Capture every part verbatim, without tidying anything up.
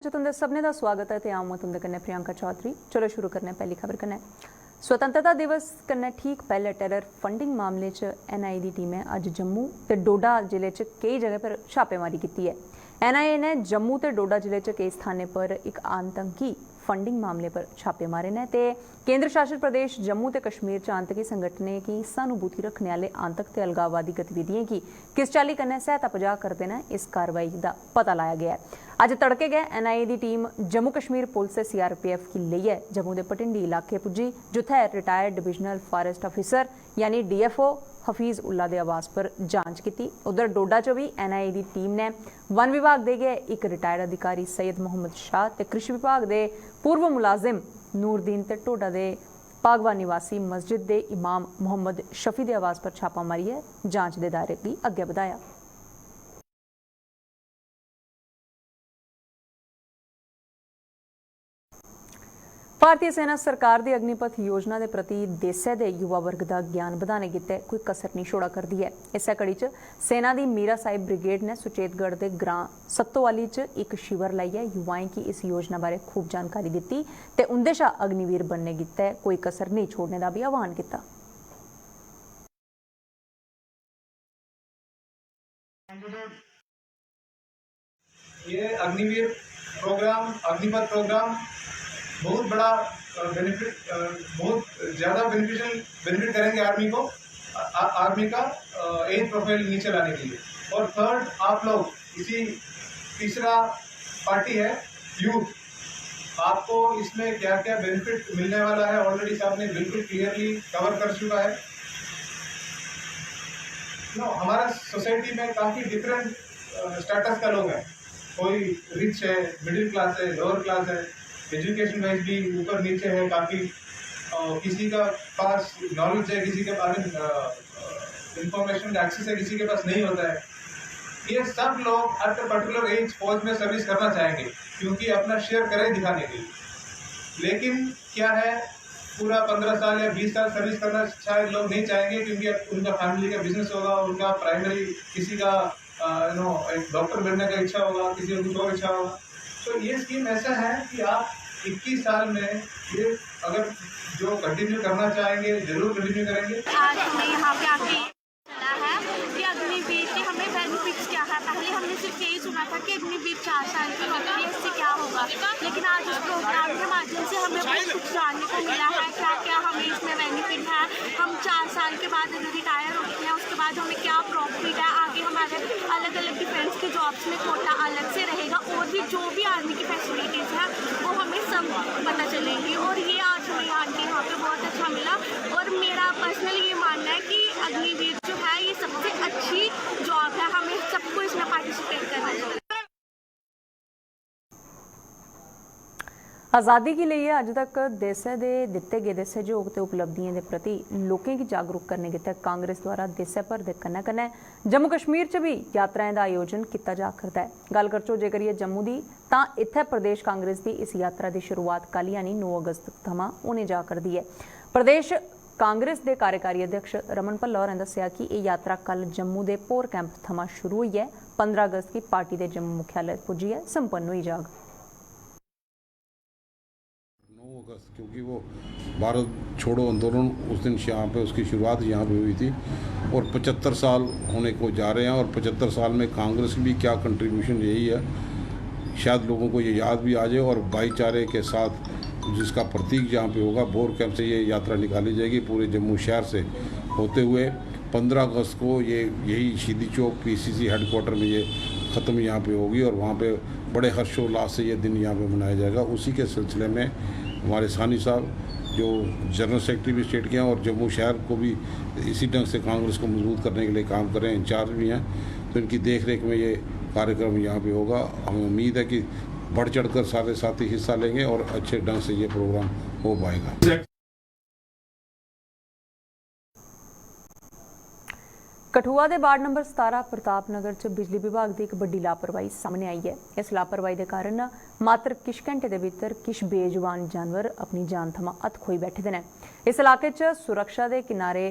च तुं'दे सभनें दा सुआगत ऐ ते अ'ऊं आं तुं'दे कन्नै प्रियंका चौधरी। चलो शुरू करने आं पैह्ली खबर कन्नै। स्वतंत्रता दिवस कन्नै ठीक पैह्ले टेरर फंडिंग मामले च एनआईए दी टीमै अज्ज जम्मू ते डोडा जिले च केई जगहें पर छापेमारी कीती ऐ। एनआईए ने जम्मू ते डोडा जिले च केई स्थानें पर इक आतंकी फंडिंग मामले पर छापे मारे न ते केंद्र शासित प्रदेश जम्मू ते कश्मीर च आतंकी संगठनें गी सहानुभूति रक्खने आह्ले आतंक ते अलगाववादी गतिविधियें गी किस चाल्ली कन्नै सहायता पजाऽ करदे न, इस कार्रवाई दा पता लाया गेआ ऐ। अज्ज तड़के गै एनआईए दी टीम जम्मू कश्मीर पुलस ते सीआरपीएफ गी लेइयै जम्मू दे भटिंडी इलाके पुज्जी, जित्थै रिटायर्ड डिविजनल फारेस्ट अफसर यानी डीएफओ हफीज उल्ला दे आवास पर जांच कीती। उद्धर डोडा च बी एनआईए दी टीम ने वन विभाग दे गै इक रिटायर्ड अधिकारी सैयद मोहम्मद शाह ते कृषि विभाग दे पूर्व मुलाजिम नूरदीन ते डोडा दे भागवा निवासी मस्जिद दे इमाम मोहम्मद शफी दे आवास पर छापा मारियै जांच दे दायरे गी अग्गै बधाया। भारतीय सेना सरकार दी अग्निपथ योजना दे प्रति देसै दे युवा वर्ग दा ज्ञान बधाने गितै कोई कसर नेईं छोड़ा करदी ऐ। इस्सै कड़ी च सेना दी मीरा साहिब ब्रिगेड ने सुचेतगढ़ दे ग्रां सत्तोआली च इक शिवर लाइयै युवाएं गी इस योजना बारै खूब जानकारी दित्ती ते उं'दे शा अग्निवीर बनने गितै कोई कसर नेईं छोड़ने दा बी आह्वान कीता। ये अग्निवीर प्रोग्राम, अग्निपथ प्रोग्राम बहुत बड़ा बेनिफिट, बहुत ज़्यादा बेनिफिशियल, बेनिफिट करेंगे आर्मी को। आर्मी का एज प्रोफाइल नीचे लाने के लिए। और थर्ड, आप लोग इसी, तीसरा पार्टी है यूथ, आपको इसमें क्या क्या बेनिफिट मिलने वाला है, ऑलरेडी साहब ने बिल्कुल क्लियरली कवर कर चुका है। नो, हमारा सोसाइटी में काफ़ी डिफरेंट स्टेटस का लोग हैं। कोई रिच है, मिडिल क्लास है, लोअर क्लास है, एजुकेशन वाइज भी ऊपर नीचे है काफ़ी। किसी का पास नॉलेज है, किसी के पास इंफॉर्मेशन का एक्सेस है, किसी के पास नहीं होता है। ये सब लोग एट अ पर्टिकुलर एज फौज में सर्विस करना चाहेंगे, क्योंकि अपना शेयर करें दिखाने के लिए। लेकिन क्या है, पूरा पंद्रह साल या बीस साल सर्विस करना शायद लोग नहीं चाहेंगे, क्योंकि उनका फैमिली का बिजनेस होगा, उनका प्राइमरी किसी का यू नो एक डॉक्टर बनने का इच्छा होगा, किसी का कुछ और इच्छा होगा। तो ये स्कीम ऐसा है कि आप इक्कीस साल में ये अगर जो कंटिन्यू करना चाहेंगे, जरूर कंटिन्यू करेंगे। आज हमें यहाँ पे आके पता चला है कि अग्निवीर के हमें बेनिफिट्स क्या है। पहले हमने सिर्फ यही सुना था कि अग्निवीर चार साल की नौकरी है, इससे क्या होगा, लेकिन आज इस प्रोग्राम के माध्यम से हमें बहुत कुछ जानने को मिला है, क्या क्या हमें इसमें बेनिफिट है। हम चार साल के बाद अगर रिटायर होते हैं, उसके बाद हमें क्या प्रॉफिट है, आगे हमारे अलग अलग डिफेंस के जॉब्स में कोटा अलग से रहेगा, और भी जो भी आर्मी की फैसिलिटीज़ हैं, वो हमें सब पता चलेंगी। और ये आज हमें आके यहाँ पे बहुत अच्छा मिला, और मेरा पर्सनली ये मानना है कि अग्निवीर जो है, ये सबसे अच्छी जॉब है, हमें सबको इसमें पार्टिसिपेट करना चाहिए। आजादी गी लेइयै अज्ज तक देसै दे दित्ते गेदे सैह्योग ते उपलब्धियें दे प्रति लोकें गी जागरूक करने गितै कांग्रेस द्वारा देसै भर दे कन्नै-कन्नै जम्मू कश्मीर च बी यात्राएं दा आयोजन कीता जा करदा ऐ। गल्ल करचै जेकर जम्मू दी, तां इत्थै प्रदेश कांग्रेस दी इस यात्रा दी शुरुआत कल यानी नौ अगस्त थमां होने जा करदी ऐ। प्रदेश कांग्रेस दे कार्यकारी अध्यक्ष रमन भल्ला होरें दस्सेआ कि एह् यात्रा कल जम्मू दे भोर कैंप थमां शुरू होइयै पंदरां अगस्त गी पार्टी दे जम्मू मुख्यालय पुज्जियै संपन्न होई जाग। नौ अगस्त, क्योंकि वो भारत छोड़ो आंदोलन उस दिन यहाँ पे उसकी शुरुआत यहाँ पे हुई थी और पचहत्तर साल होने को जा रहे हैं और पचहत्तर साल में कांग्रेस की भी क्या कंट्रीब्यूशन रही है, शायद लोगों को ये याद भी आ जाए। और भाईचारे के साथ जिसका प्रतीक जहाँ पे होगा, बोर कैंप से ये यात्रा निकाली जाएगी पूरे जम्मू शहर से होते हुए पंद्रह अगस्त को ये यही शहीदी चौक पीसीसी हेडक्वार्टर में ये ख़त्म यहाँ पे होगी और वहाँ पे बड़े हर्षोल्लास से ये दिन यहाँ पे मनाया जाएगा। उसी के सिलसिले में हमारे सानी साहब जो जनरल सेक्रेटरी भी स्टेट के हैं और जम्मू शहर को भी इसी ढंग से कांग्रेस को मजबूत करने के लिए काम कर रहे हैं, इंचार्ज भी हैं, तो इनकी देख रेख में ये कार्यक्रम यहाँ पे होगा। हमें उम्मीद है कि बढ़ चढ़ कर सारे साथी हिस्सा लेंगे और अच्छे ढंग से ये प्रोग्राम हो पाएगा। कठुआ दे वार्ड नंबर सतारां प्रताप नगर च बिजली विभाग दी इक बड्डी लापरवाही सामने आई ऐ। इस लापरवाही दे कारण मात्र किश घैंटे दे भीतर किश बेजुबान जानवर अपनी जान थमां हत्थ खोई बैठे दे न। इस इलाके च सुरक्षा दे किनारे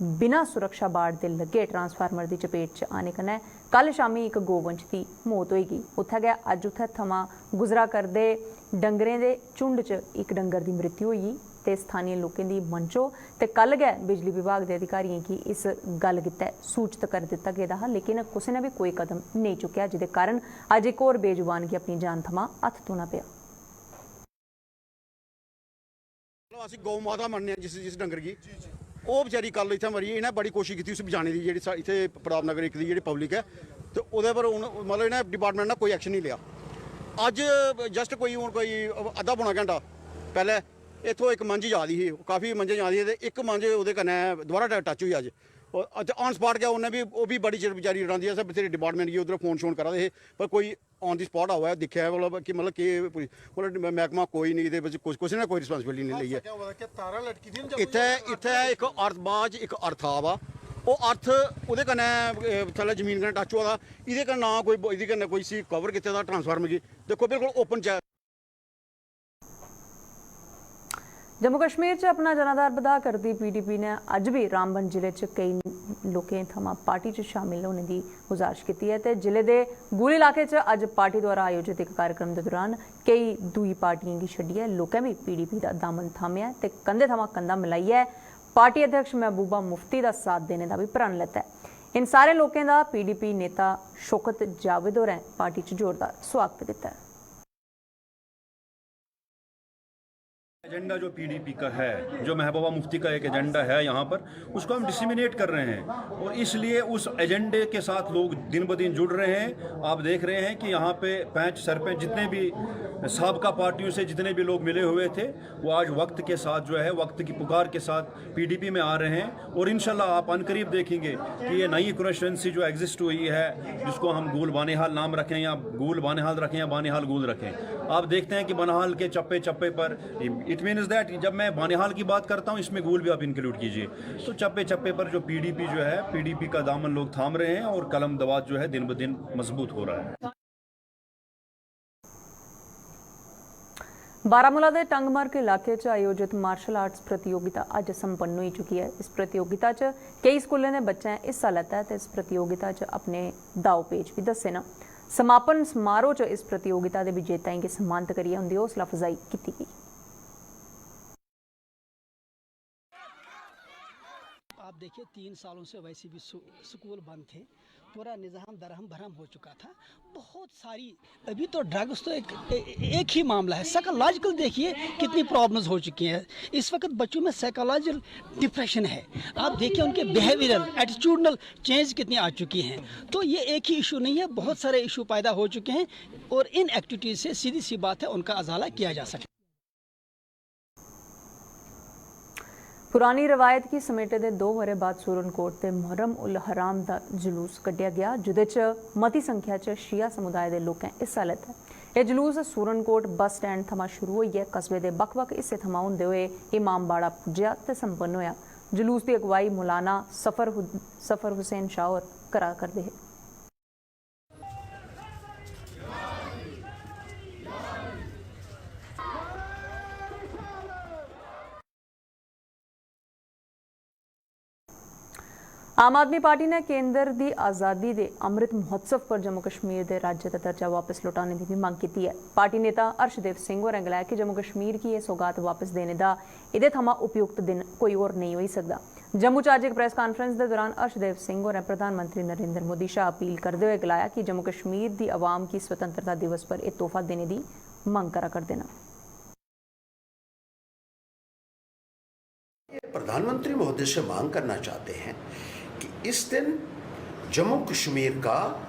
बिना सुरक्षा बाड़ दे लग्गे ट्रांसफार्मर दी चपेट च आने कन्नै कल शामी इक गौवंश दी मौत होई गेई। उत्थै गै अज्ज उत्थै थमां गुजरा करदे डंगरें दे झुंड च इक डंगर दी मृत्यु होई गेई ते स्थानीय लोकें दी मनचो ते कल गै बिजली विभाग दे अधिकारियें गी इस गल्ल गितै सूचत करी दित्ता गेदा हा, लेकिन कुसै ने बी कोई कदम नेईं चुक्केआ, जेह्दे कारण अज्ज इक होर बेजुबान गी अपनी जान थमां हत्थ धोना पेआ। मतलब अस गौ माता मन्नने आं जिस जिस डंगर गी। ओह् बेचारी कल इत्थै मरी, इ'नें बड़ी कोशिश कीती उसी बचाने दी, जेह्ड़ी सा- इत्थै प्रताप नगर इक दी जेह्ड़ी पब्लिक ऐ, ते ओह्दे पर हून मतलब इ'नें डिपार्टमेंट ने कोई एक्शन निं लेआ। अज्ज जस्ट कोई हून कोई अद्धा पौना घैंटा पैह्लें इत्थों इक मंझ जा दी ही, काफी मंझां जा दियां, ते इक मंझ ओह्दे कन्नै दोबारा टच होई अज्ज। और अच्छा, ऑन स्पाट गै उ'न्नै बी, ओह् बी बड़ी चिर बेचारी रड़ांदी ऐ, असें बथ्हेरे डिपार्टमेंट गी उद्धर फोन शोन करा दे हे, पर कोई ऑन दी स्पाट आवै, दिक्खै मतलब कि मतलब केह् पूरी- मतलब मैह्कमा कोई निं, एह्दे बिच कुछ कुसै ने कोई रिस्पांसिबिलिटी निं लेई ऐ। हादसा क्या हुआ था? क्या तारां लटकी थी या कोई इत्थै और इत्थै इक अर्थ बाज इक अर्थ आवा, ओह् अर्थ ओह्दे कन्नै अ, थल्लै जमीन कन्नै टच होआ दा, एह्दे कन्नै ना कोई ब- एह्दे कन्नै कोई इसी कवर कीते दा ट्रांसफार्मर गी, दिक्खो बिल्कुल ओपन च ऐ। जम्मू कश्मीर च अपना जनाधार बधाऽ करदी पीडीपी ने अज्ज बी रामबन जिले च केई लोकें थमां पार्टी च शामिल होने दी गुजारिश कीती ऐ ते जिले दे गुल इलाके च अज्ज पार्टी द्वारा आयोजित इक कार्यक्रम दे दौरान केई दूई पार्टियें गी छड्डियै लोकें बी पीडीपी दा दामन थामेआ ऐ ते कंधे थमां कंधा मलाइयै पार्टी अध्यक्ष महबूबा मुफ्ती दा साथ देने दा बी प्रण लैता ऐ। इन सारे लोकें दा पीडीपी नेता शौकत जावेद होरें पार्टी च जोरदार सुआगत कीता ऐ। एजेंडा जो पीडीपी का है, जो महबूबा मुफ्ती का एक एजेंडा है यहाँ पर, उसको हम डिसिमिनेट कर रहे हैं और इसलिए उस एजेंडे के साथ लोग दिन ब दिन जुड़ रहे हैं। आप देख रहे हैं कि यहाँ पे पैंच सरपंच जितने भी साबका पार्टियों से जितने भी लोग मिले हुए थे, वो आज वक्त के साथ जो है, वक्त की पुकार के साथ पीडीपी में आ रहे हैं और इंशाल्लाह आप अनकरीब देखेंगे कि ये नई कॉन्स्टिट्यूंसी जो एग्जिस्ट हुई है, जिसको हम गोल बानिहाल नाम रखें या गोल बानिहाल रखें या बानिहाल गोल रखें, आप देखते हैं कि बानिहाल के चप्पे चप्पे पर, इट मीन्स दैट जब मैं बानिहाल की बात करता हूँ, इसमें गोल भी आप इंक्लूड कीजिए, तो चप्पे चप्पे पर जो पीडीपी जो है, पीडीपी का दामन लोग थाम रहे हैं और कलम दवात जो है दिन ब दिन मजबूत हो रहा है। बारामूला दे टंगमर्ग इलाके च आयोजित मार्शल आर्ट्स प्रतियोगिता अज्ज संपन्न होई चुकी ऐ। इस प्रतियोगिता च केई स्कूलें दे बच्चें हिस्सा लैता ऐ ते इस प्रतियोगिता च अपने दाव पेच बी दस्से न। समापन समारोह च इस प्रतियोगिता दे विजेताएं गी सम्मानत करियै उंदी हौसला अफजाई कीती गेई। आप देखिए, तीन सालों से वैसे भी स्कूल बंद थे, पूरा निज़ाम दरहम बरहम हो चुका था। बहुत सारी, अभी तो ड्रग्स तो एक एक ही मामला है, साइकोलॉजिकल देखिए कितनी प्रॉब्लम्स हो चुकी हैं। इस वक्त बच्चों में साइकोलॉजिकल डिप्रेशन है। आप देखिए उनके बिहेवियरल एटीट्यूडनल चेंज कितनी आ चुकी हैं। तो ये एक ही इशू नहीं है, बहुत सारे इशू पैदा हो चुके हैं और इन एक्टिविटीज़ से सीधी सी बात है उनका अजाला किया जा सकता है। पुरानी रवायत गी समेटे दे दो ब'रे बाद सूरनकोट दे मुहर्रम उल हराम दा जुलूस कड्ढेआ गेआ, जेह्दे च मती संख्या च शिया समुदाय दे लोकें हिस्सा लैता। एह् जुलूस सूरनकोट बस स्टैंड थमां शुरू होइयै कस्बे दे बक्ख-बक्ख हिस्से थमां होंदे होए इमाम बाड़ा पुज्जेआ ते संपन्न होआ। जुलूस दी अगुवाई मौलाना सफर हु- सफर हुसैन शाह होर करा करदे हे। आम आदमी पार्टी ने केंद्र दी आजादी दे अमृत महोत्सव पर जम्मू कश्मीर दे राज्य दा दर्जा वापस लौटाने दी बी मंग कीती ऐ। पार्टी नेता हर्षदेव सिंह होरें गलाया कि जम्मू कश्मीर गी एह् सौगात वापस देने दा एह्दे थमां उपयुक्त दिन कोई होर नेईं होई सकदा। जम्मू च अज्ज इक प्रैस कांफ्रेंस दे दौरान हर्षदेव सिंह होरें प्रधानमंत्री नरेंद्र मोदी शा अपील करदे होए गलाया कि जम्मू कश्मीर दी अवाम गी स्वतंत्रता दिवस पर एह् तोहफा देने दी मंग करा करदे न। प्रधानमंत्री महोदय से मांग करना चाहते हैं कि इस दिन जम्मू कश्मीर का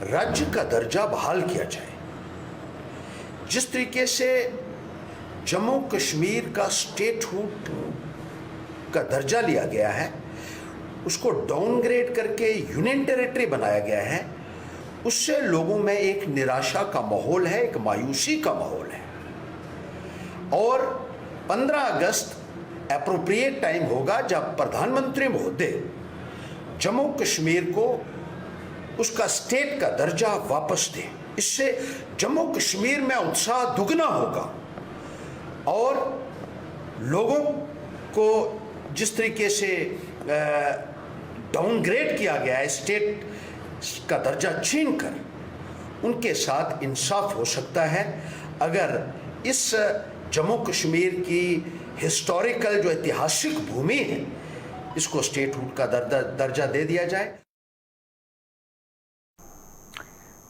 राज्य का दर्जा बहाल किया जाए। जिस तरीके से जम्मू कश्मीर का स्टेटहुड का दर्जा लिया गया है, उसको डाउनग्रेड करके यूनियन टेरिटरी बनाया गया है, उससे लोगों में एक निराशा का माहौल है, एक मायूसी का माहौल है। और पन्द्रह अगस्त अप्रोप्रिएट टाइम होगा जब प्रधानमंत्री महोदय जम्मू कश्मीर को उसका स्टेट का दर्जा वापस दें। इससे जम्मू कश्मीर में उत्साह दुगना होगा और लोगों को जिस तरीके से डाउनग्रेड किया गया है, स्टेट का दर्जा छीन कर, उनके साथ इंसाफ हो सकता है अगर इस जम्मू कश्मीर की हिस्टोरिकल जो ऐतिहासिक भूमि है, इसको स्टेटहुड का दर्जा दर्जा दे दिया जाए।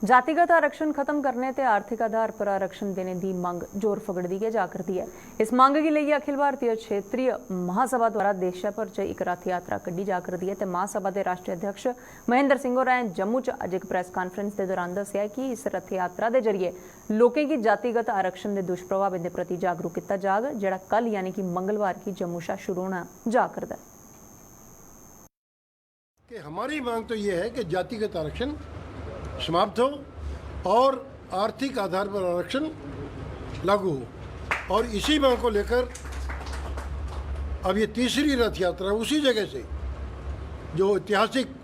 जातिगत आरक्षण खत्म करने ते आर्थिक आधार पर आरक्षण देने दी मंग जोर फगड़दी गै जा करदी ऐ। इस मंग गी लेइयै अखिल भारतीय क्षेत्रीय महासभा द्वारा देशै भर च इक रथ यात्रा कड्ढी जा करदी ऐ ते महासभा दे राष्ट्रीय अध्यक्ष महेंद्र सिंह होरें जम्मू च अज्ज इक प्रैस कांफ्रेंस दे दौरान दस्सेआ कि इस रथ यात्रा दे जरिए लोकें गी जातिगत आरक्षण दे दुष्प्रभावें दे प्रति जागरूक कीता जाग, जेह्ड़ा कल यानी कि मंगलवार गी जम्मू शा शुरू होना जा करदा ऐ। कि हमारी मांग तो ये है कि जातिगत आरक्षण समाप्त हो और आर्थिक आधार पर आरक्षण लागू हो। और इसी मांग को लेकर अब ये तीसरी रथ यात्रा उसी जगह से, जो ऐतिहासिक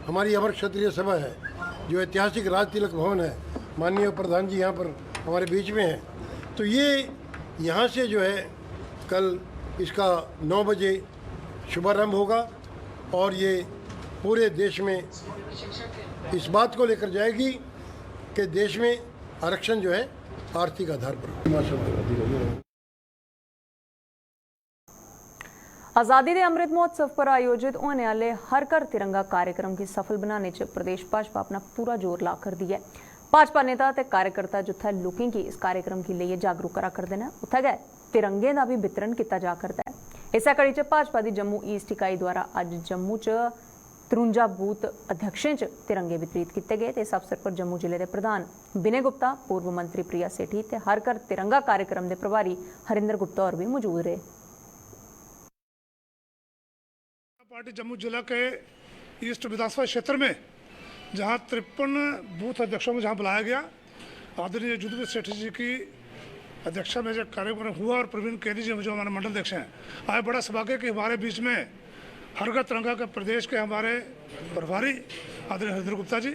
हमारी अमर क्षत्रिय सभा है, जो ऐतिहासिक राज तिलक भवन है, माननीय प्रधान जी यहाँ पर हमारे बीच में हैं, तो ये यहाँ से जो है कल इसका नौ बजे शुभारंभ होगा और ये पूरे देश में इस बात को लेकर जाएगी कि देश में आरक्षण जो है आर्थिक आधार पर। आजादी दे अमृत महोत्सव पर आयोजित होने आह्ले हर घर तिरंगा कार्यक्रम गी सफल बनाने च प्रदेश भाजपा अपना पूरा जोर ला करदी ऐ। भाजपा नेता ते कार्यकर्ता जित्थै लोकें गी इस कार्यक्रम गी लेइयै जागरूक करा करदे न, उत्थै गै तिरंगें दा बी वितरण कीता जा करदा ऐ। इस्सै कड़ी च भाजपा दी जम्मू ईस्ट इकाई द्वारा अज्ज जम्मू च त्रुंजा बूथ अध्यक्षें च तिरंगे वितरित कीते गे ते इस अवसर पर जम्मू जिले दे प्रधान विनय गुप्ता, पूर्व मंत्री प्रिया सेठी ते हर घर तिरंगा कार्यक्रम दे प्रभारी हरिंदर गुप्ता होर बी मौजूद रेह्। पार्टी जम्मू जिला के ईस्ट विधानसभा क्षेत्र में जहां तिरपन बूथ अध्यक्षों को जहां बुलाया गया, आदरणीय जुद्धवीर सेठी जी की अध्यक्षता में जो कार्यक्रम हुआ और प्रवीण केनी जी जो हमारे मंडल अध्यक्ष हैं, आज बड़ा सौभाग्य कि हमारे बीच में हर घर तिरंगा के प्रदेश के हमारे प्रभारी आदरणीय हरिंदर गुप्ता जी,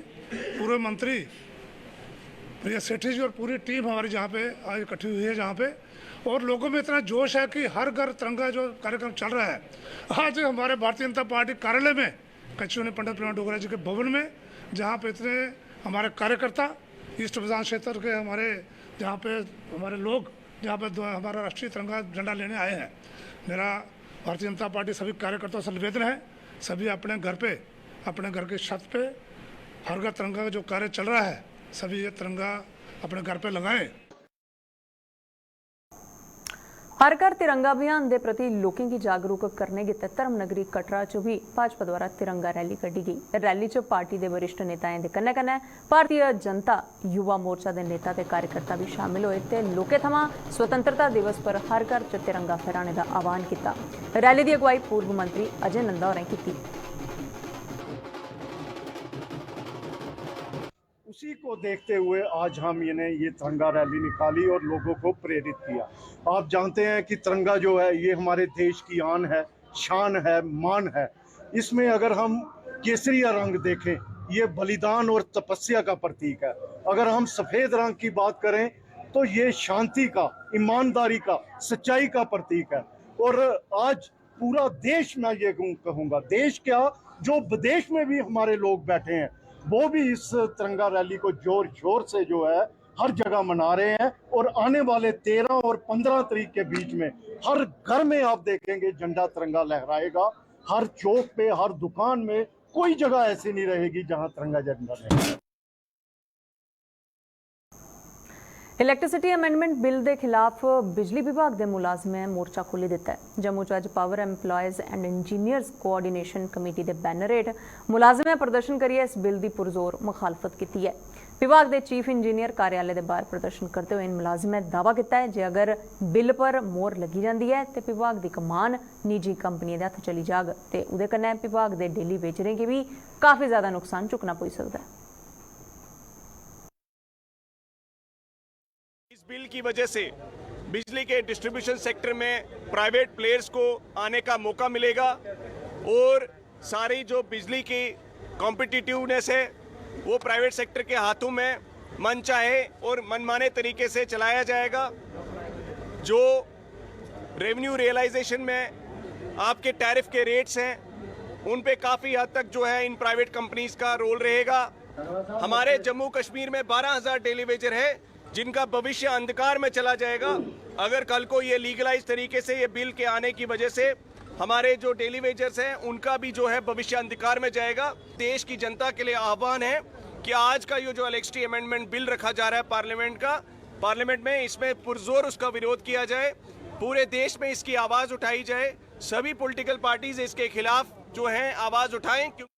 पूर्व मंत्री प्रिया सेठी जी और पूरी टीम हमारी जहाँ पे आज इकट्ठी हुई है, जहाँ पे और लोगों में इतना जोश है कि हर घर तिरंगा जो कार्यक्रम चल रहा है, आज हमारे भारतीय जनता पार्टी कार्यालय में कच्ची पंडित प्रेम डोगरा जी के भवन में, जहाँ पे इतने हमारे कार्यकर्ता ईस्ट विधान क्षेत्र के हमारे, जहाँ पे हमारे लोग, जहाँ पे हमारा राष्ट्रीय तिरंगा झंडा लेने आए हैं। मेरा भारतीय जनता पार्टी सभी कार्यकर्ताओं से निवेदन है, सभी अपने घर पे, अपने घर की छत पे हर घर तिरंगा का जो कार्य चल रहा है, सभी ये तिरंगा अपने घर पे लगाएं। हर घर तिरंगा अभियान दे प्रति लोकें गी जागरूक करने गितै धर्मनगरी कटरा च बी भाजपा द्वारा तिरंगा रैली कड्ढी गेई। रैली च पार्टी दे वरिष्ठ नेताएं दे कन्नै-कन्नै भारतीय जनता युवा मोर्चा दे नेता ते कार्यकर्ता बी शामिल होए ते लोकें थमां स्वतंत्रता दिवस पर हर घर च तिरंगा फहराने दा आह्वान कीता। रैली दी अगुवाई पूर्व मंत्री अजय नंदा होरें कीती। उसी को देखते हुए आज हम इन्हें ये तिरंगा रैली निकाली और लोगों को प्रेरित किया। आप जानते हैं कि तिरंगा जो है, ये हमारे देश की आन है, शान है, मान है। इसमें अगर हम केसरिया रंग देखें, ये बलिदान और तपस्या का प्रतीक है। अगर हम सफेद रंग की बात करें तो ये शांति का, ईमानदारी का, सच्चाई का प्रतीक है। और आज पूरा देश, मैं ये कहूँगा, देश क्या, जो विदेश में भी हमारे लोग बैठे हैं, वो भी इस तिरंगा रैली को जोर शोर से जो है हर जगह मना रहे हैं। और आने वाले तेरह और पंद्रह तारीख के बीच में हर घर में आप देखेंगे झंडा तिरंगा लहराएगा। हर चौक पे, हर दुकान में, कोई जगह ऐसी नहीं रहेगी जहां तिरंगा झंडा नहीं। इलैक्ट्रिसिटी अमेंडमेंट बिल दे खिलाफ बिजली विभाग दे मुलाजमें मोर्चा खोली दित्ता ऐ। जम्मू च अज्ज Power Employees and Engineers Coordination Committee related banner हेठ मुलाजमें प्रदर्शन करियै इस बिल दी पुरजोर मुखालफत कीती ऐ। विभाग दे चीफ इंजीनियर कार्यालय दे बाहर प्रदर्शन करदे होए इ'नें मुलाजमें दावा कीता ऐ जे अगर बिल पर मोहर लग्गी जंदी ऐ ते विभाग दी कमान निजी कंपनियें दे हत्थ चली जाग ते ओह्दे कन्नै विभाग दे डेली वेजरें गी बी काफी ज्यादा नुकसान चुक्कना पेई सकदा ऐ। इस बिल की वजह से बिजली के डिस्ट्रीब्यूशन सेक्टर में प्राइवेट प्लेयर्स को आने का मौका मिलेगा और सारी जो बिजली की कॉम्पिटिटिवनेस है वो प्राइवेट सेक्टर के हाथों में मन चाहे और मनमाने तरीके से चलाया जाएगा। जो रेवेन्यू रियलाइजेशन में आपके टैरिफ के रेट्स हैं, उन पे काफ़ी हद तक जो है इन प्राइवेट कंपनीज का रोल रहेगा। हमारे जम्मू कश्मीर में बारह हज़ार डेली वेजर हैं, जिनका भविष्य अंधकार में चला जाएगा। अगर कल को ये लीगलाइज तरीके से ये बिल के आने की वजह से हमारे जो डेली वेजर्स हैं, उनका भी जो है भविष्य अंधकार में जाएगा। देश की जनता के लिए आह्वान है कि आज का ये जो एलएक्सटी अमेंडमेंट बिल रखा जा रहा है पार्लियामेंट का, पार्लियामेंट में, इसमें पुरजोर उसका विरोध किया जाए, पूरे देश में इसकी आवाज़ उठाई जाए, सभी पॉलिटिकल पार्टीज इसके खिलाफ जो हैं आवाज़ उठाएं। क्यों-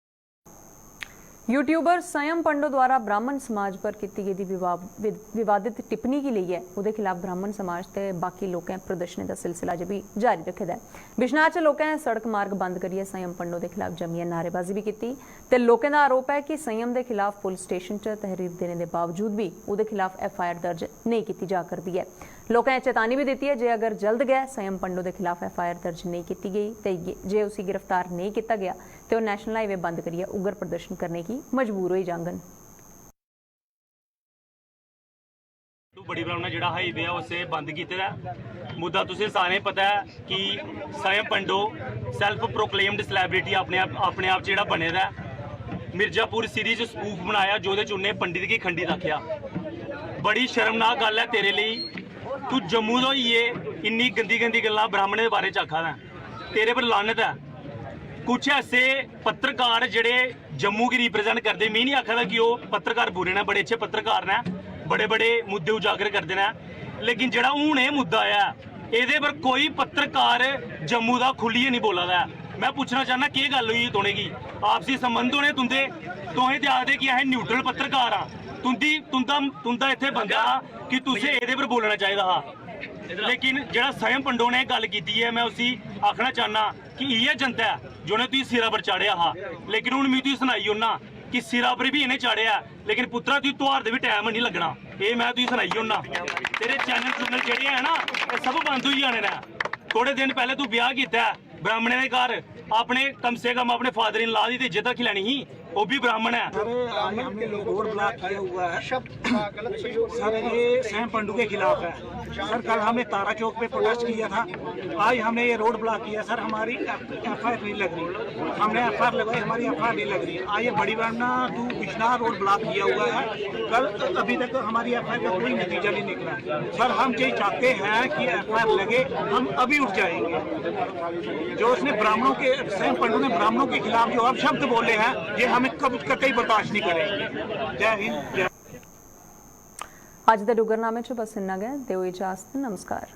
यूट्यूबर संयम पंडो द्वारा ब्राह्मण समाज पर कीती गेदी विवा-, वि-, विवादित टिप्पणी गी लेइयै ओह्दे खिलाफ ब्राह्मण समाज ते बाकी लोकें प्रदर्शनें दा सिलसिला अजें बी जारी रक्खे दा ऐ। बिश्नाह च लोकें सड़क मार्ग बंद करियै संयम पंडो दे खिलाफ जम्मियै नारेबाजी बी कीती ते लोकें दा आरोप ऐ कि संयम दे खिलाफ पुलिस स्टेशन च तहरीर देने दे बावजूद बी ओह्दे खिलाफ एफआईआर दर्ज नेईं कीती जा करदी ऐ। लोकें चेतावनी बी दित्ती ऐ जे अगर जल्द गै संयम पंडो दे खिलाफ एफआईआर दर्ज नेईं कीती गेई ते जे उसी गिरफ्तार नेईं कीता गेआ ते ओह् नेशनल हाईवे बंद करियै उग्र प्रदर्शन करने गी मजबूर होई जाङन। तू बड़ी ब्राह्मणा जेह्ड़ा हाईवे ऐ उसे बंद कीते दा ऐ। मुद्दा तुसें सारें पता ऐ कि संयम पंडो सेल्फ प्रोक्लेम्ड सेलिब्रिटी अपने आप अपने आप च जेह्ड़ा बने दा ऐ। मिर्जापुर सिटी च स्पूफ बनाया जोह्दे च उन्नै पंडित गी खंडित आखेआ। बड़ी शर्मनाक गल्ल ऐ तेरे लेई, तू जम्मू दा होइयै इन्नी गंदी गंदी गल्लां ब्राह्मणें दे बारे च आखा दा ऐ। तेरे पर लानत ऐ। कुछ ऐसे पत्रकार जेह्ड़े जम्मू गी रिप्रेजेंट करदे, में नहीं आखा दा कि ओह् पत्रकार बुरे न, बड़े अच्छे पत्रकार न, बड़े बड़े मुद्दे उजागर करदे न, लेकिन जेह्ड़ा हून एह् मुद्दा ऐ, एह्दे पर कोई पत्रकार जम्मू दा खुल्लियै नहीं बोला दा ऐ। में पुच्छना चाहना केह् गल्ल होई तुनेंगी, आपसी संबंध होने तुंदे, तुसें ते आखदे कि असें न्यूट्रल पत्रकार आं। तुंदी तुंदा तुंदा इत्थै बनदा हा कि तुसें एह्दे पर बोलना चाहिदा हा। लेकिन जेह्ड़ा संयम पंडो ने गल्ल कीती ऐ, में उसी आखना चाहना कि इ'यै जनता ऐ जि'नें तुगी सिरा पर चाढ़ेआ हा। लेकिन हून में तुगी सनाई ओड़ना कि सिरा पर बी इ'नें चाढ़ेआ ऐ, लेकिन पुत्तरा तुगी तुहार दे बी टैम निं लग्गना। एह् में तुगी सनाई ओड़ना। तेरे चैनल चुनल जेह्ड़े ऐ ना, एह् सब बंद होई जाने न। थोड़े दिन पैह्लें तू ब्याह् कीता ऐ ब्राह्मणें दे घर, अपने कम से कम अपने फादर इन ला दी ते इज्जत रक्खी लैनी ही। ओह् बी ब्राह्मण ऐ। सर, आज हमने ये रोड ब्लॉक किया हुआ है। सर, ये संयम पंडू के खिलाफ है। सर, कल हमने तारा चौक पे प्रोटेस्ट किया था, आज हमने ये रोड ब्लॉक किया। सर, हमारी एफआईआर नहीं लग रही, हमने एफआईआर लगाई, हमारी एफआईआर नहीं लग रही। आज ये बड़ी ब्राह्मणा तू बिश्नाह रोड ब्लॉक किया हुआ है। कल अभी तक हमारी एफआईआर का कोई नतीजा नहीं निकला। सर, हम यही चाहते हैं कि एफआईआर लगे, हम अभी उठ जाएंगे। जो उसने ब्राह्मणों के, संयम पंडू ने ब्राह्मणों के खिलाफ जो अपशब्द बोले हैं, ये हमें कभी कतई बर्दाश्त नहीं करेंगे। जय हिंद, जय अज्ज दे डुग्गरनामे च बस इन्ना गै। देओ इजाजत। नमस्कार।